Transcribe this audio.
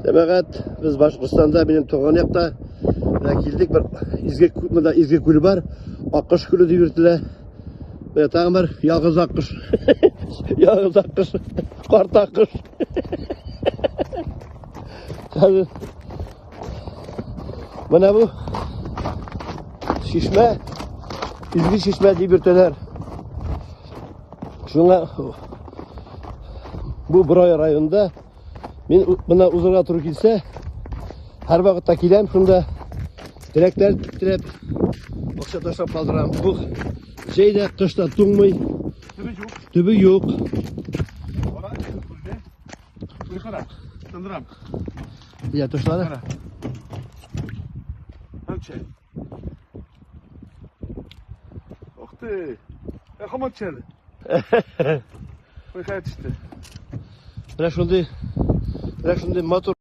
Җәмәгать, без Башкортстанда, минем туган якта. Менә килдек, бер изге монда изге күл бар. Аккош күле дип йөртелә. Менә тагын бер ялгыз аккош. Ялгыз аккош. Карт аккош. Хәзер менә бу чишмә, изге чишмә дип йөртәләр. Шуңа бу Борай районында мин менә узырга туры килсә, һәр вакытта киләм шунда теләкләр теләп акча ташлап калдырам. Бу җәй дә, кыш та туңмый. Төбе юк. Төбе юк. Кара, күлдә. Күл кара. Тындырам. Я ташлады. Кара. Хәмчә. Ух ты. Ә хамат çәле. Күл кая төште. Менә шундый, менә шундый матур.